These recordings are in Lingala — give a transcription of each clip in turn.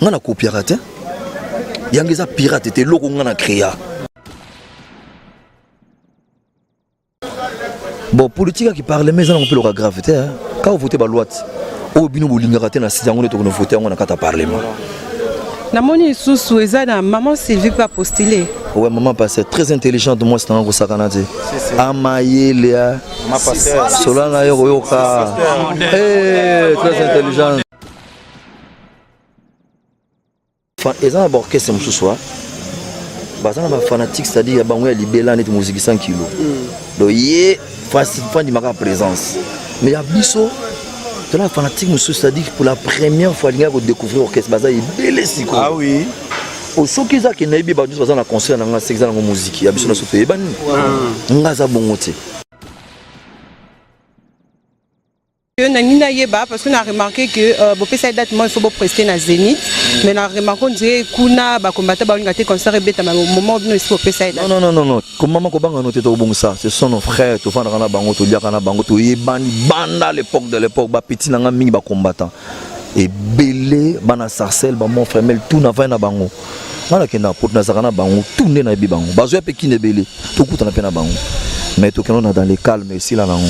Nga na kopiaka te. Yango eza pirate te, eloko nga na créa. Bon, politique ya kiparlement eza nango mpe loka grave te. Kaka vote ba loi te. Oyo bino bolingaka te na site yango nde tokona vote yango na kati ya parlement. Namoni lisusu eza na maman Sylvie mpe apostile. Ouais, maman pasteur très intelligente, mwasi nanga kosakana te. Amayele sola na yo koyoka. Eh, très intelligente. Eza na baorchestre mosusu baza na bafanatique, c'est-à-dire ya bango ya libela neti moziki 100 kilo. Donc ye fandimaka présence, mais ya biso tona fanatique mosusu, c'est-à-dire pour la première fois alingaka kodécouvrir orchestre, baza ebele sikoyo. Ah oui. Soki eza ke nayebi bato nyonso baza na concert na nga, seki eza nango moziki ya biso nyonso toyebani, nga aza bongo te. Nalingi nayeba parce que na remarqué que bopesa date moi il faut boprester na Zénith, mais na remarqué on dirait kuna bacombattants baolinga te concert ebetama moment bino esi bopesa ye date. Non, non, non, non, komama kobanga no te, tokobongisa. Ce sont nos frères, tofandaka na bango, toliaka na bango, toyebani banda l'époque de l'époque. Bapeti na nga mingi bacombattant ebele, bana Sarcelles, bamon frère tout na vai na bango. Nga nakenda poto, nazalaka na bango tout, nde nayebi bango. Bazwa mpe kini ebele, tokutana mpe na bango, mais tokenda na dans le calme, esila nango.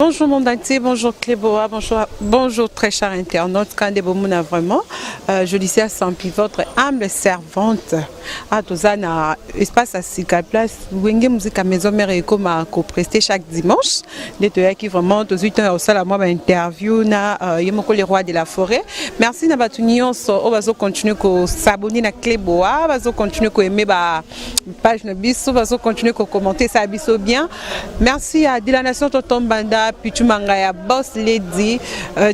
Bonjour monde entier, bonjour Cléboa, bonjour, bonjour très chers internautes. Kande Bomuna vraiment, Jolicia Sampi, votre humble servante. À Tozana, espace à Sika Place, Wenge Musica Maison Mère et comme à co-prester chaque dimanche. De qui vraiment, tous temps au salle moi interview na Yemoko le roi de la forêt. Merci na batu nyonso, o bazo continuer ko s'abonner na Cléboa, bazo continuer ko aimer ba page na biso, bazo continuer ko commenter ça biso bien. Merci à de la nation Tonton Banda, Pichu Mangaya, Boss Lady,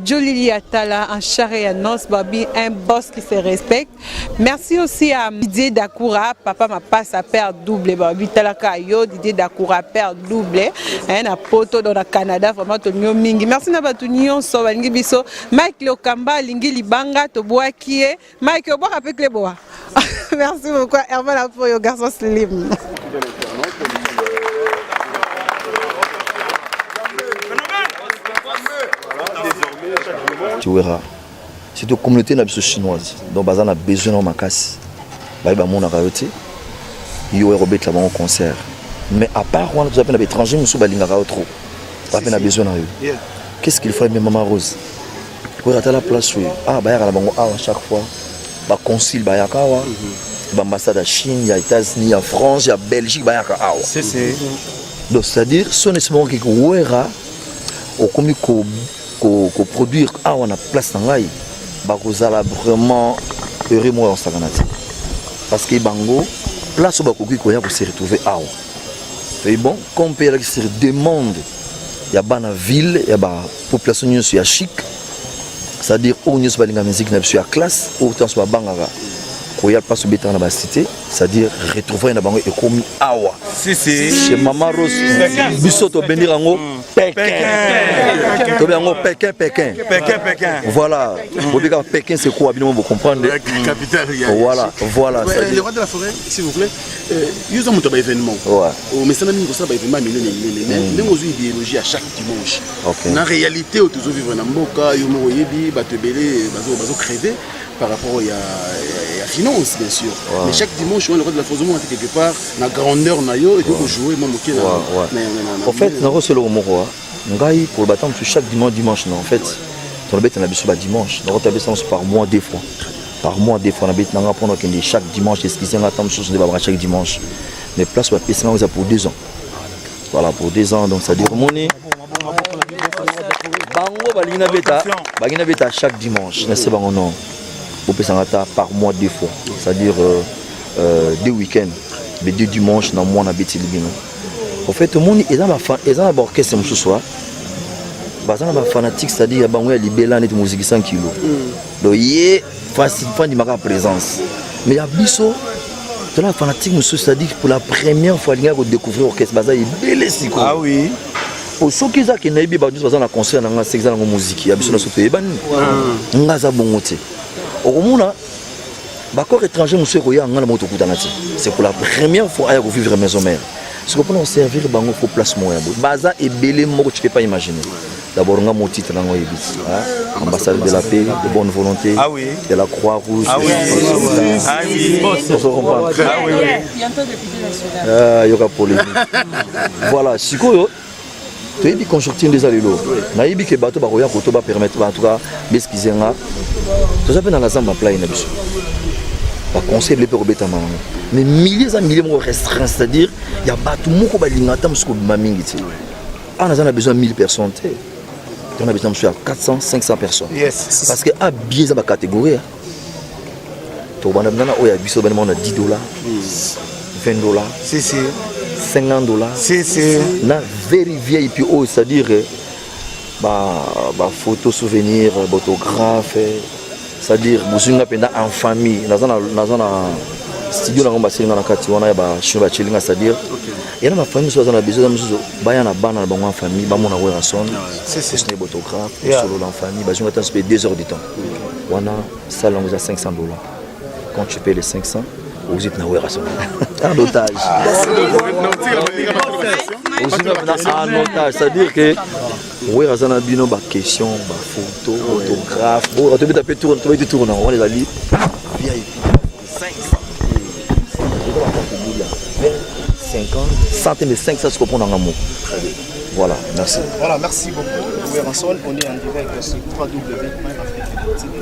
Jolili Atala, en charé à Nos Babi, un boss qui se respecte. Merci aussi à Didier Dakoura, papa ma passe à père double, Babi Talaka yo, Didier Dakoura, père double, hein, na poto dans le Canada, vraiment to mingi. Merci na batu nyonso, balingi biso. Mike Lokamba, lingi libanga, to boakie. Mike, au bois avec les bois. Merci beaucoup, Herman Apoyo, garçon slim. Tu verras. Surtout communauté na biso chinoise. Donc baza na besoin na makasi. Baye bamonaka yo te. Yo oya kobetela bango concert. Mais à part wana toza mpe na baétranger mosusu balingaka yo trop. Ba mpe na besoin na yo. Qu'est-ce qu'il faut aimer Maman Rose? Oyo atala place oyo. Ah bayaka na bango awa chaque fois. Ba consul bayaka awa. Ba ambassade ya Chine, ya États-Unis, ya France, ya Belgique bayaka awa. Donc c'est-à-dire son esimo ki wera okomi ko ko ko produire awa na place na ngai bakozala vraiment heureux moi osakana te. Parce que bango place oyo bakoki koya ko se retrouver awa. Et bon, comme pe elaki sur demande ya bana ville, ya ba population nyonso ya chic, c'est-à-dire oyo nyonso balinga musique na biso ya classe, oyo nyonso babangaka koya place obetaka na ba cité, c'est-à-dire retrouver na bango ekomi awa. Si, si. Chez Maman Rose, biso tobendir yango Pékin. Tobengi yango Pékin, Pékin. Pékin, Pékin. Voilà. Bobika Pékin c'est quoi bino vous comprendre. Capitale. Voilà, voilà. Ouais, le roi de la forêt, s'il vous plaît. Yo moto ba événement. Ouais. Au mesana mingi kosala ba événement minene minene. Mais ndenge ozwi idéologie à chaque dimanche. Okay. Na réalité oyo tozo vivre na mboka, yo moko oyebi bato ebele bazo bazo crever par rapport ya ya finance bien sûr. Ouais. Mais chaque dimanche on le roi de la forêt ozomona quelque part na grandeur na yo et ko jouer moi moke na na na En fait, na roselo moko ngai pour le bâtiment chaque dimanche dimanche non en fait. On bête na biso ba dimanche. Donc on biso par mois deux fois. Par mois deux fois na bête nanga pendant que chaque dimanche excusez nga tam sous de ba chaque dimanche. Mais place ba pesa nga pour 2 ans. Voilà pour 2 ans donc ça dire moni bango balingi na beta, balingi na beta chaque dimanche. Na se bango non. Bopesa nga ta par mois deux fois. C'est-à-dire 2 week-ends, mais 2 dimanches na mois na beti libino. En fait moni eza ba eza na ba orchestre mosusu baza na ba fanatique, c'est-à-dire ya bango ya libela neti moziki 100 kilo. Donc ye fandimaka présence. Mais ya biso Tona fanatique mosusu, c'est-à-dire pour la première fois alingaki kodécouvrir orchestre, baza ebele sikoyo. Ah oui. Po soki eza ke nayebi bato nyonso baza na concert na nga, seke eza nango moziki ya biso nyonso toyebani. Nga aza bongo te. Okomona bacorps étranger mosusu ekoya, nga na bango tokutana te, c'est pour la première fois aya kovivre Maison Mère. Siko mpona koservir bango, faut place moko ya boye. Baza ebele moko, tu peux pas imaginer. D'abord nga mo titre nango oyebi, ambassadeur de la paix, de bonne volonté Ah oui. de la Croix Rouge. Ah oui. Ah oui. Ozo comprendre? Ah oui, oui. Bientôt député national. Ah, yoka polémique. Voilà, sikoyo toyebi conjoncture nde eza lelo. Nayebi ke bato bakoya koto bapermettre, en tout cas baexcuse nga, toza mpe na la Zamba Playa na biso, baconseil ebele mpe kobetama yango, mais milieu eza milieu moko restreint, c'est-à-dire ya bato moko balinga ata mosuku kobima mingi te. Awa naza na besoin ya 1000 personnes te, tona besoin mosusu ya 400, 500 personnes. Parce que abie eza bacatégorie, tokobanda mpenza na oyo ya biso bana na 10 dollars, 20 dollars, Si, si. 50 dollars Si, si. na very VIP oyo, c'est-à-dire ba photo souvenir, bautographe, c'est-à-dire bozwi nga mpenza en famille. Naza na studio nango, baselinga na kati wana ya bachinois, batielinga, c'est-à-dire ya na bafamille mosusu baza na besoin, eza mosusu baya na bana na bango en famille, bamona Werrason. Si, si. Osine bautographe, osolola en famille, bazwi nga ata mpe 2 heures du temps. Wana salle yango eza 500 dollars. Quand tu payes les 500, ozwi na Werrason en otage, ozwi en otage, c'est-à-dire que Wera aza na bino, baquestion, bafoto, autographe, tobeta mpe tour, tobeti tour nango. Wana ezali VIP 500, eza bacatégorie ya 20, 50, 100 mais 500 siko mpona moko. Voilà, merci. Voilà, merci beaucoup. Werrason, on est en direct sur www.afrique.tv.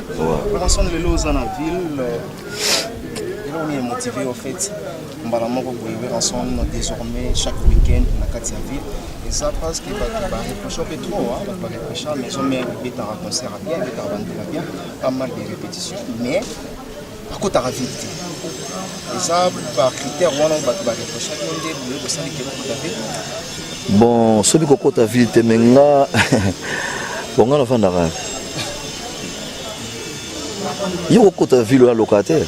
Werrason, lelo oza na ville, lelo on est motivé au fait. Mbala moko boye Werrason désormais chaque week-end na kati ya ville. Et ça parce que bato ba reproche mpe trop, hein, bato ba reproche Maison Mère ebetaka concert ya bien, ebetaka bandela bien, pas mal de répétitions, mais akotaka ville te. Eza ba critère wana bato ba reprochaki yo nde boye bosali ke bokota ville. Bon, soki kokota ville te, me nga, bon, nga nafandaka, yo kokota ville oyo locataire.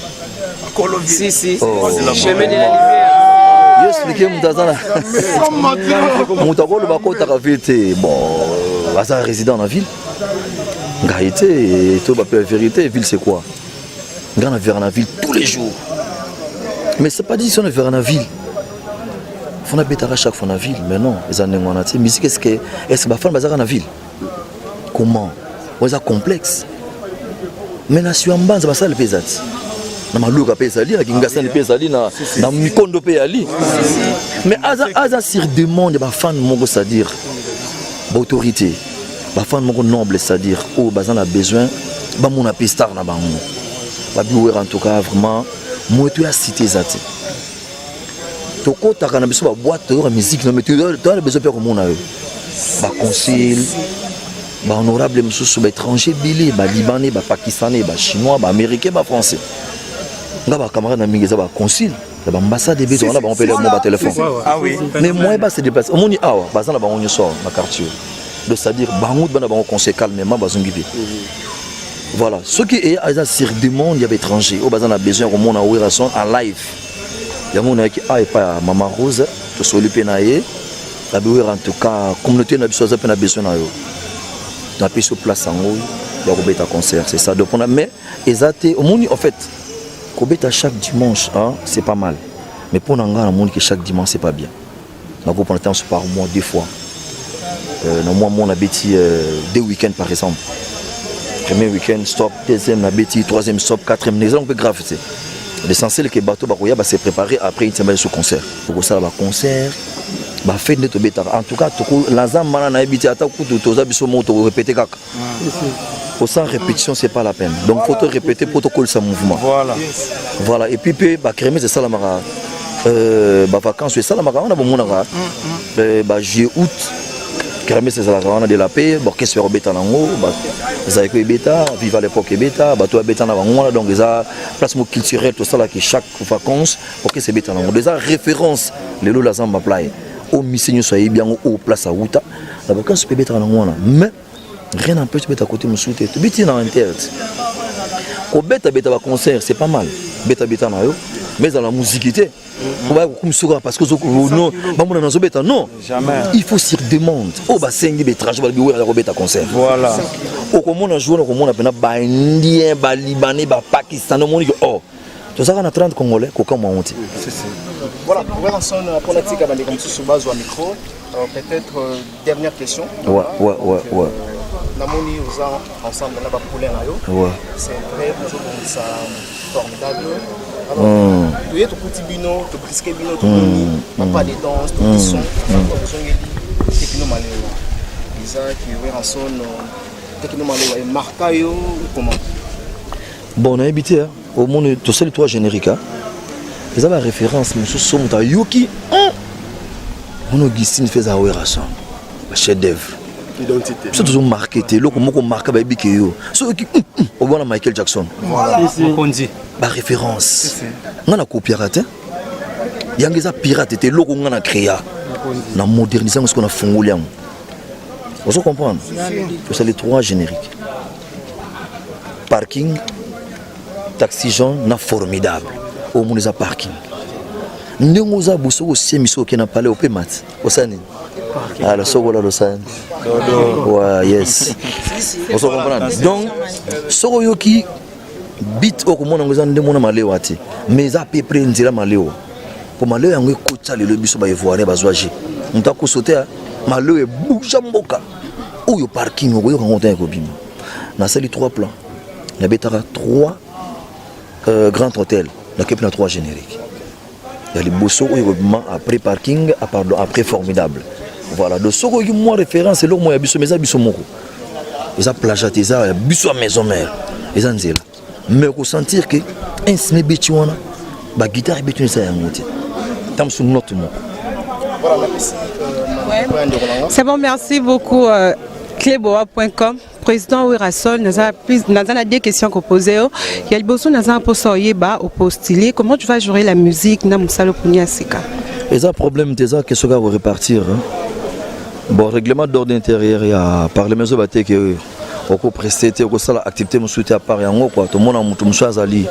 Si, si. Oh. Chemin de la lumière. Yo explique, moto aza na moto akoloba akotaka ville te, bon, aza résident na ville, ngai te. To bape la vérité, ville c'est quoi? Ngai na vera na ville tous les jours, mais c'est pas dit si on vera na ville faut nabetaka chaque fois na ville. Mais non, eza ndenge wana te. Musique, est ce que bafans bazaka na ville? Comment? Oyo eza complexe, mais na sio ya mbanza basala mpe eza ti na maluka mpe ezali na Kingasani mpe ezali na mikondo mpe eyali, mais aza sur demande ya bafan moko, c'est-à-dire baautorité, bafan moko noble, c'est-à-dire oyo baza na besoin bamona mpe star na bango. Babi Wera, en tout cas vraiment moto ya cité eza te. Tokɔtaka na biso baboîte, toyoka musique no, mais toza na besoin mpe komona yo, baconsul, bahonorable mosusu, baétranger ebele, balibanais, bapakistanais, bachinois, baaméricain, bafrançais. Nga bacamarade na mingi eza baconsul ya baambassade ebele, wana bango mpe mo batelefone. Ah oui. Mais moyen base déplace, omoni awa baza na bango nyonso awa na quartier, donc c'est-à-dire bango bana bango conseil calmement, bazongi mpe. Voilà, soki eya eza sur demande ya baétranger oyo baza na besoin ya komona Werrason en live. Yango nayaki a epai ya Mama Rose, tosoli mpe na ye, abi Wera, en tout cas communauté na biso aza mpe na besoin na yo, napesi yo place yango ya kobeta concert. C'est ça. Donc mpona, mais eza te, omoni, en fait kobeta chaque dimanche, hein, c'est pas mal, mais mpo na ngai namoni ke chaque dimanche c'est pas bien. Nakopona ntango par mois deux fois, na mwa mona nabeti deux week-ends par exemple. Premier week-end stop, deuxième nabeti, troisième stop, quatrième. Eza mpe grave te. L'essentiel ke bato bakoya base préparer après une semaine sur concert, tokosala baconcert, bafete nde tobetaka. En tout cas naza mana, nayebi te, ata kutu toza biso moko, tokorépéte kaka. Po sans répétition c'est pas la peine, donc faut to répéter po tokolisa mouvement. Voilà. Voilà, et puis mpe bakermesse esalamaka, bavacance esalamaka wana, bomonaka bajuillet, août, kermesse ezalaka wana de la paix, baorchestre ya kobeta nango, ezalaki koebeta Viva l'époque, ebeta bato babeta na bango wana. Donc eza place moko culturel, tosalaki chaque vacance orchestre ebeta nango. Donc eza référence lelo la Zamba Playa oyo misi nyonso ayebi yango, oyo place awuta na vacance mpe ebetaka nango wana. Mais rien n'empêche tobeta côté mosusu te, tobeti na inter te. Kobetabeta baconcert, c'est pas mal, betabeta na yo, mais ezala muziki te obaya kokumisuka parce que non, bamona nazobeta, non. Il faut sur demande oyo basengi baétranger, balobi oyo aza kobeta concert. Okomona jour okomona mpena baindien, balibanais, bapakistanais, omoni ke oh, tozalaka na 30 Congolais, kokamwa yango te. Voilà, Werrason, mpona tika bandeko mosusu bazwa micro, peut-être dernière question. Ouais. Namoni oza ensemble na bapoulain na yo. C'est vrai, ozobongisa Formidable. Alors toye, tokuti bino, tobriske bino, tomoni bapas de danse, toki son, bozongeli Tekino Malewa. Eza ke Werrason, Tekino Malewa emarka yo ou comment? Bon, nayebi te. Omoni, tosali trois générique, eza baréférence mosusu. So moto ayoki mona Augustine fe eza Werrason, bachef d'œuvre. Identité. Biso tozomarke te, eloko moko marka, bayebi ke yo soki obona Michael Jackson. Mokonzi. Baréférence nga na kopiaka te, yango eza pirate te. Eloko nga na créa, na modernise yango, sikoyo na fungoli yango, ozo comprendre. Tosali trois générique: Parking, Taxi Jaune na Formidable. Omona eza Parking, ndenge oza boye, soki osiemi, soki okende na palais, opema ti osala nini? Alors soki olala, osala nini? Ouais, yes, ozo comprendre. Donc soki oyoki beat, okomona yango eza nde mona malewa te, mais eza à peu près nzela malewa, mpo malewa yango ekotisa lelo biso baivoirien bazwa je moto akoso te. Malewa ebuja mboka oyo. Parking, okoyoka yango ntango ekobima. Nasali trois plans, nabetaka trois grand hôtel, nakepi na trois générique ya liboso oyo ekobima après Parking, ah, pardon, après Formidable. Voilà, donc soki oyoki mwa référence, eloko moko ya biso, mais eza biso moko, eza plagiat te, eza ya biso ya maison mère, eza nzela. Mais okosentir ke instrument ebeti wana, baguitare ebeti wana, eza yango te, ta mosusu note moko. C'est bon, merci beaucoup. Cleboa.com, président Werrason, naza na deux questions koposer yo. Ya liboso, naza mposa oyeba opostule, comment tu vas gérer la musique na mosala oponi ya sika? Eza problème te, eza question kaka korepartir. Bon, règlement d'ordre intérieur ya parlement ezoba te ke okopreste te, okosala activité mosusu te à part yango quoi. Tomona moto mosusu azali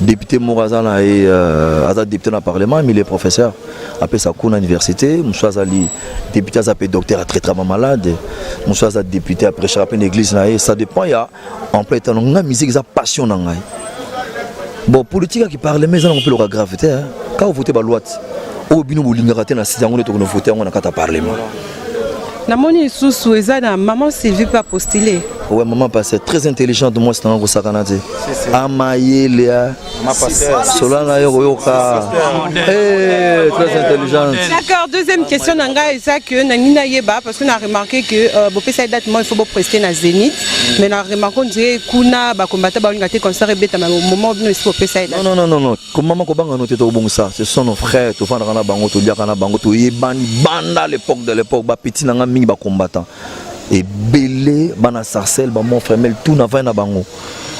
député moko, aza na ye, aza député na parlement, mais il est professeur, apesa cours na université. Mosusu azali député, aza mpe docteur, atraitama malade. Mosusu aza député, aprêchaka mpe na église na ye. Ça dépend ya emploi etano. Nga, musique eza passion na ngai. Bon, politique aki parlement eza nango mpe loka grave te. Kaka vote baloi te oyo bino bolingaka te na site, yango nde tokona vote yango na kati ya parlement. Namoni lisusu eza na maman Sylvie mpe apostule. Ouais, maman pasteur, très intelligente. Mwasi nanga kosakana te, amayele sola na yo koyoka, très intelligente. D'accord. Deuxième question na ngai eza que nangi nayeba, parce que na remarqué que bopesa date mo il faut boprester na Zénith, mais na remarqué on dirait kuna bakombata baolinga te concert ebetama moment bino esi bopesa ye date. Non, non, non, non, mama, kobanga no te, tokobongisa. Ce sont nos frères, tofandaka na bango, toliaka na bango, toyebani banda l'époque de l'époque. Bapeti na nga mingi, bacombattant ebele, bana Sarcelles, bamon frère, tout navai na bango.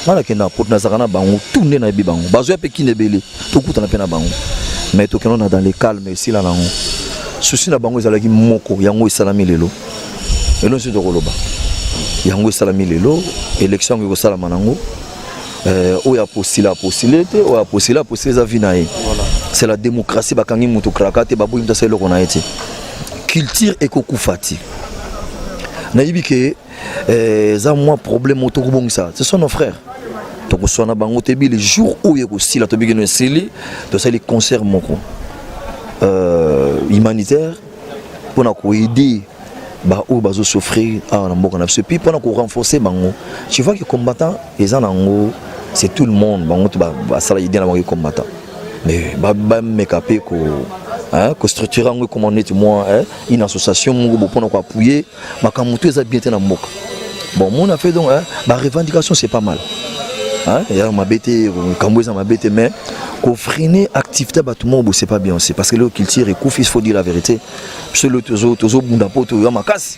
Nga nakenda poto, nazalaka na bango tout, nde nayebi bango. Bazwa mpe kini ebele, tokutana mpe na bango, mais tokenda na dans le calme, esila nango. Souci na bango ezalaki moko, yango esalami lelo. Elo nsi tokoloba, yango esalami lelo. Élection yango ekosalama nango, oyo apostile, apostile te, oyo apostile, apostile, eza vie na ye, c'est la démocratie. Bakangi moto kraka te, baboyi moto asala eloko na ye te. Culture ekokufa te. Nayebi ke eza mwa problème oyo tokobongisa. Ce sont nos frères, tokoswana bango te. Le jour oyo ekosila, tobiki no esili, tosali concert moko humanitaire mpona koaider baoyo bazosouffrir awa na mboka na biso, et puis mpona korenforcer bango. Tu vois que combattant eza nango, c'est tout le monde. Bango to basala idée na bango combattant, mais bameka mpe ko kostructure yango ekoma neti mwa une association moko bo mpona koappuyer makambo to eza bien te na mboka. Bon, mona fait donc barevendication, c'est pas mal, ya mabe te, kambo eza mabe te, mais kofreiner activité bato moko bo, c'est pas bien aussi, parce que lelo culture ekufi, il faut dire la vérité. Biso lelo tozobunda mpo toya makasi,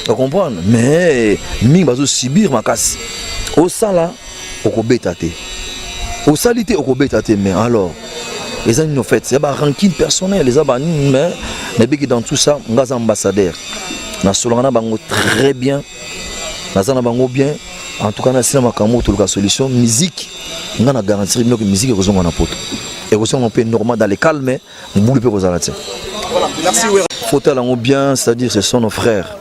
ocomprendre, mais mingi bazosubir makasi. Osala, okobeta te, osali te, okobeta te. Mais alors eza nini? Au fait, ya barancune personnelle, eza banini, mais nayebiki dans tout ça, nga aza ambassadeur, nasolanga na bango très bien, naza na bango bien. En tout cas, nasila makambo, toluka solution. Musique, nga na garantir bino ke musique ekozonga na Poto, ekozonga mpe normal, dans le calme, mobulu mpe kozala te. Merci, Wera. Faut yango bien, c'est-à-dire ce sont nos frères.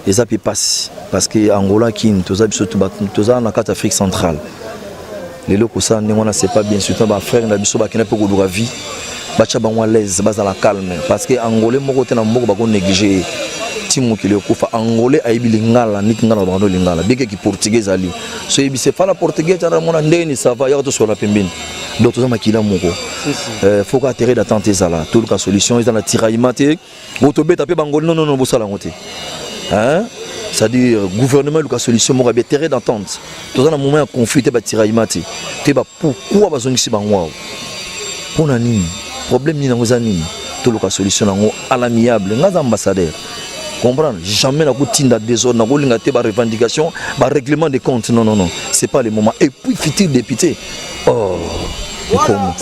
Eza mpe pasi parce que Angola, Kini, toza biso toza na kati Afrique centrale. Lelo kosala ndenge wana, c'est pas bien, surtout bafrère na biso bakenda mpe koluka vie. Batya bango à l'aise, bazala calme, parce que Angolais moko te na mboka bakonéglige ye ti mokili ekufa. Angolais ayebi lingala niki nga na bando lingala, bien que portugais ezali. So yebi se fala portugais, tiana mona ndeni, ça va, yaka tosola pembeni. Donc toza makila moko. Faut ka terrain d'entente ezala, toluka solution. Eza na tiraillement te oyo tobeta mpe bangoli. Non, non, non, bosala yango te, hein? C'est-à-dire gouvernement eluka solution moko ya bien, terrain d'entente. Toza na moment ya conflit te, batiraillement te te. Ba pourquoi bazongisi bango awa? Mpona nini? Problème nini yango eza nini? Toluka solution nango à l'amiable. Nga aza ambassadeur, comprendre, jamais nakotinda désordre, nakolinga te barevendication, barèglement de compte. Non, non, non, c'est pas le moment. Et puis futur député, oh, ekomo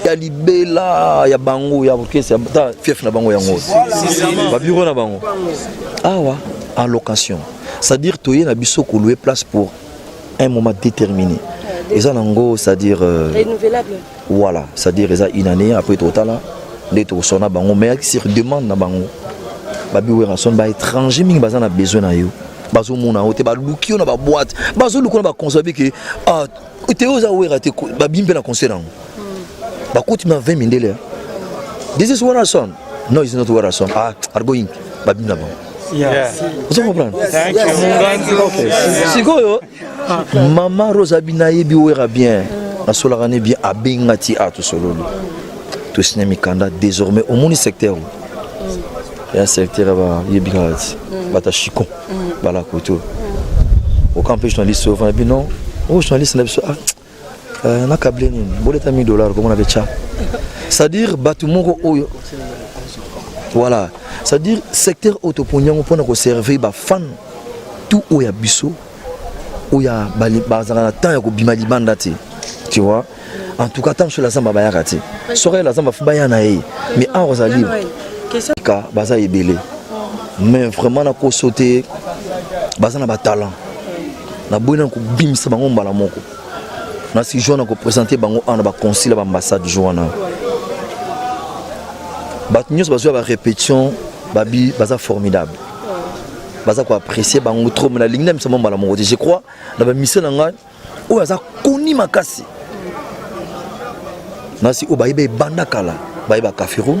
ya libela ya bango ya orchestre ta fief na bango, yango babiro na bango awa en location. C'est-à-dire toye na biso kolouer place pour un moment déterminé, eza nango, c'est-à-dire renouvelable. Voilà, c'est-à-dire eza une année, après totala nde tokosona bango. Mais sur demande na bango, babi Werrason, baétranger mingi baza na besoin na yo, bazomona yo te, baluki yo na baboîte, bazoluka na baconseil, babi ke ah, te, oza Wera te. Babimi mpe na conseil nango, bakoti na 20 mindele: "This is Werrason." "No, it's not Werrason." "Ah, are going." Babimi na bango. Ozo comprendre? Sikoyo mama Rose abi nayebi Wera bien, nasolaka ne bien, abenga ti a tosololi, tosinya mikanda. Désormais omoni secteur oyo ya secteur bayebi kaka ti bato ya chicon bala koto oka mpe journaliste oyo fana bino oyo journaliste na biso, ah, nakable nini, boleta 1000 dollar komona mpe tya. C'est-à-dire bato moko oyo, voilà, c'est-à-dire secteur oyo toponi yango mpona koservir bafan tout oyo ya biso, oyo bazalaka na temps ya kobima libanda te, tu vois. En tout cas, ntango mosusu la zamba bayaka te, soki la zamba fo baya na ye, mais awa oza libre ka baza ebele. Mais vraiment nakoso te, baza na batalent. Naboyi na kobimisa bango mbala moko. Nasi jour na koprésente bango awa na baconsul ya baambassade, jour wana bato nyonso bazwa barépétition, babi baza formidable, baza koapprécier bango trop. Mais nalingi na misa mo mbala moko te. Je crois na bamission na ngai oyo aza koni makasi, nasi oyo bayeba ebanda kala, bayeba Kafiroun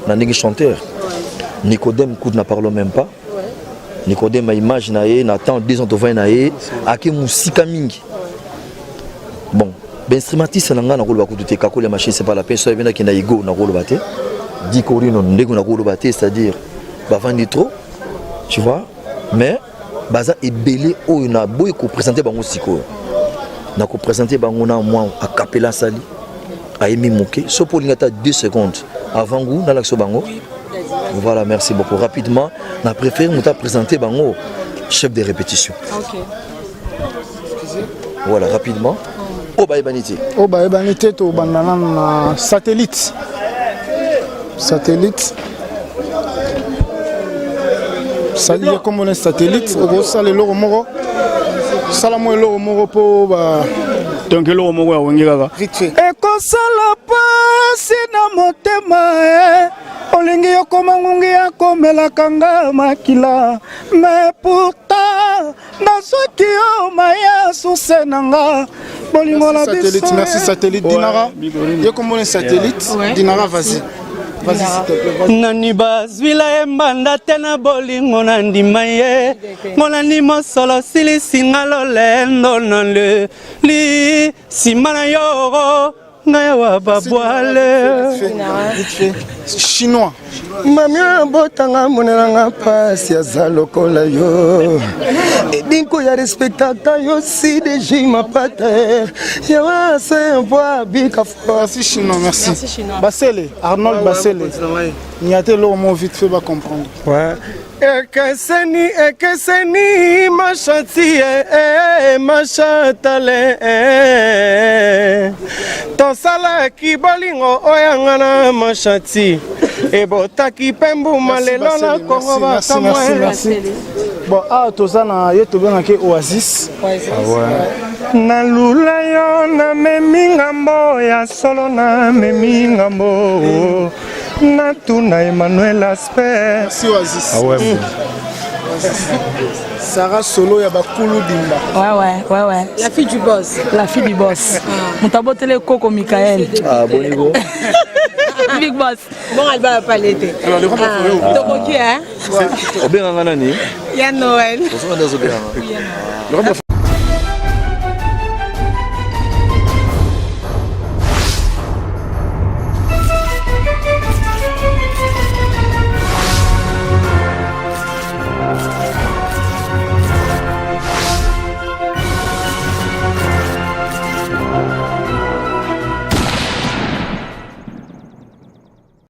na ndenge chanteur. Nicodème kutu na parle même pas. Nicodème, image na ye na temps 2 ans tovai na ye, ake mosika mingi. Bon, bainstrumentiste na ngai nakoloba kutu te. Kakoli ya machine, c'est pas la peine. So yebi nakenda igo, nakoloba te. Dikorino ndenge nakoloba te, c'est-à-dire bavandi trop, tu vois. Mais baza ebele oyo naboyi koprésente bango sikoyo. Nakoprésente bango na mwa acapella, asali ayembi moke. So mpo olingi ata 2 secondes avant goût nalakisa bango. Voilà, merci beaucoup. Rapidement, na préféré moto aprésente bango chef de répétition. Okay. Voilà, rapidement, oyo bayebani te. Oyo bayebani te, tobanda nano na Satellite. Satellite, ye kombo na Satellite. Okosala eloko moko, sala mwa eloko moko mpo ba Donc eloko moko ya Wenge kaka. Vite fait. Ekosala pasi na motema e, olingi yokoma ngungi ya komelaka nga makila, mais pourtant nazwaki yo maya suse na nga bolingo na biso. Satellite, merci Satellite. Dinara, ye kombo na Satellite. Dinara, vas-y, vas-y, s'il te plaît, vas-y. Nani bazwila ye mbanda te na bolingo na ndima ye monani mosolo silisinga lolendo na le li nsima na yo ngai awa babwale. Vite fait. Chinois. Mami oyo abotanga monelanga mpasi, aza lokola yo edinko ya respectaka yo si deji mapata yawa se bika. Merci Chinois, merci. Merci, Chinois. Basele, Arnold Basele. Niate eloko moko vite fait ba comprendre. Ouais. Ekeseni, ekeseni mashati e mashatale e. Tosalaki bolingo oyanga na mashati. Ebotaki mpe mbuma lelo na Kongo bakamwe. Bon, awa toza na ye tobengaki Oasis. Nalula yo namemi ngambo ya solo namemi ngambo natuna Emmanuel Asper. Merci Oasis. Ah ouais. Sarah Solo ya bakulu dimba. Ouais. La fille du boss. La fille du boss. Moto abotele Koko Michael. Ah, bonigo. Big boss. Bon, Alba va parler. Alors, le roi ah, Tokoki, hein? Obenganga nani? Ya Noël. Ozonga nde azobenganga. Le roi.